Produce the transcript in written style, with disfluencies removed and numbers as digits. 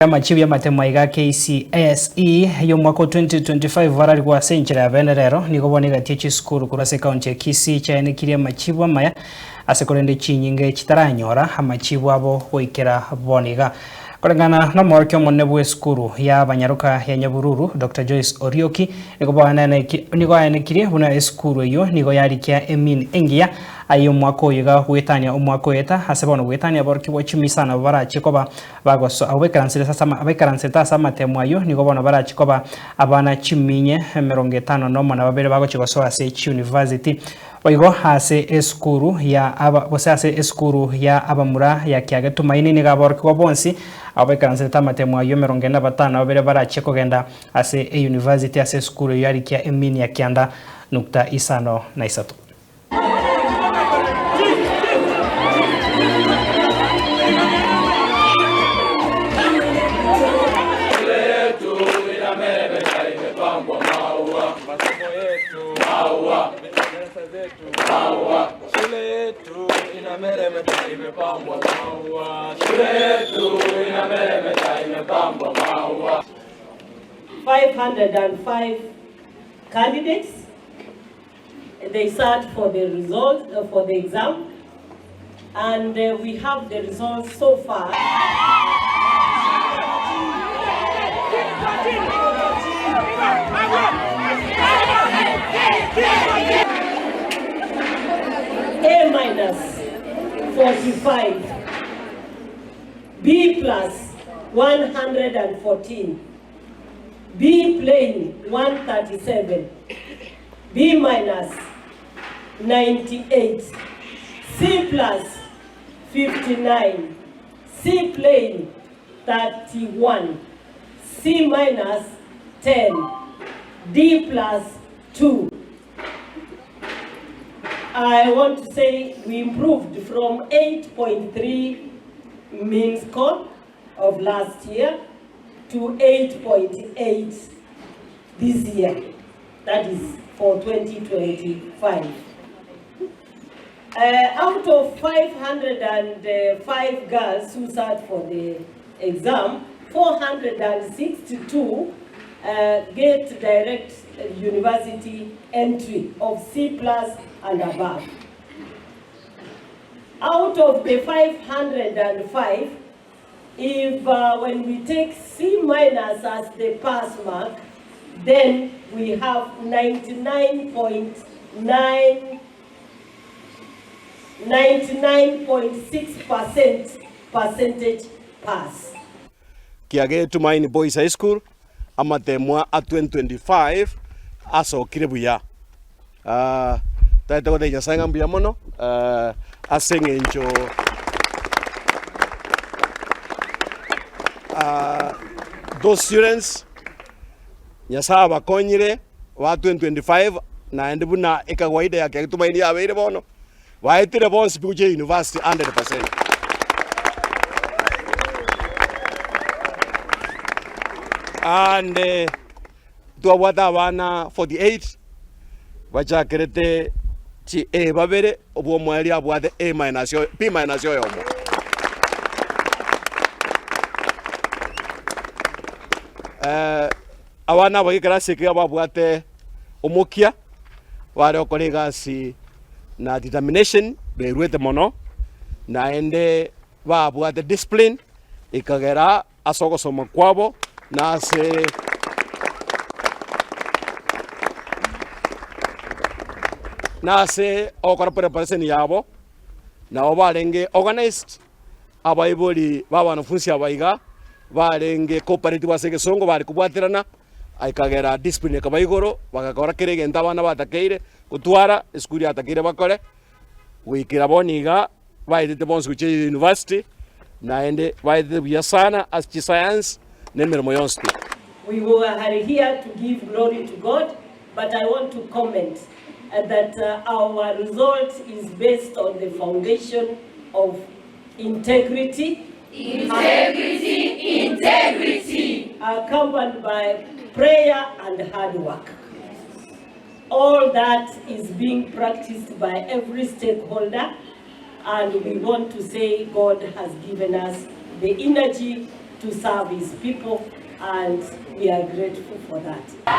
Amachibu y'amatemo aiga KCSE y'omwaka o 2025 bararigwe ase enchera ya bene rero nigo bono egati ye chisukuru korwa ase ekaunti ya Kisii chiaenekirie amachibu amaya ase korende chinyinge chitaranyora amachibu abo goikera bono iga. Koreng'ana nomorokia omonene bw'esukuru ya abanyaroka ya Nyabururu Doctor Joyce Orioki nigo bono nigo aenekirie buna esukuru eyio nigo yarikia emean engiya aye omwaka oyo iga goetania omwaka oeta ase bono goetania aborokigwa chimisa nabo barachie koba Bagosoa abwo baikaransete ase amatemo ayio, nigo bono barachie koba abana chiminye 51 na babere bagochia gosoa ase chiunivasiti. Boigo ase esukuru ya aba gose ase esukuru ya abamura ya Kiage Tumaini nigo aborokigwa bonsi abwo baikaransete amatemo ayio 45 barachie kogenda ase eyunivasiti ase esukuru eyio yarikia emini ya kianda nukta isano na isato. 505 candidates They sat for the result, for the exam and we have the results so far. A minus 45, B plus 114, B plain 137, B minus 98, C plus 59, C plain 31, C minus 10, D plus 2. I want to say we improved from 8.3 mean score of last year to 8.8 this year, that is for 2025. Out of 505 girls who sat for the exam, 462 get direct university entry of C plus and above. Out of the 505, if when we take C minus as the pass mark, then we have 99.9 99.6% percentage pass. Kiage Tumaini Boys High School, amatemwa a 2025 asokire buya. Totagete gotebia Nyasae ng'a mbuya mono ase eng'encho those students Nyasae abakonyire ba 2025 naende buna ekawaida ya Kiage Tumaini yabeire bono, baetire bonsi pi gochia university 100%. And Ntwabwate abana 48 bachakerete chi A babere, obwo omoerio abwate A minus oyo B minus oyomo. Eh, abana aba ekerasi eke babwate omokia, bare gokora egasi na determination, beruete mono, naende babwate discipline, ekagera ase ogosoma kwabo na ase na ase ogokora preparation yabo, nabo barenge organised, abaibori ba abanafunsi aba iga, barenge cooperative ase egesongo bare kobwaterana, ekagera discipline ekaba igoro, bagakora kera egento abana batakeire gotwara, esukuru yatakeire bakore, goikera bono iga. Baetete bonsi gochia university, naende baetete buya sana ase chiscience na emeremo yonsi pi. We are here to give glory to God but I want to comment that our result is based on the foundation of integrity, Integrity, integrity. accompanied by prayer and hard work. All that is being practiced by every stakeholder and we want to say God has given us the energy to serve his people and we are grateful for that.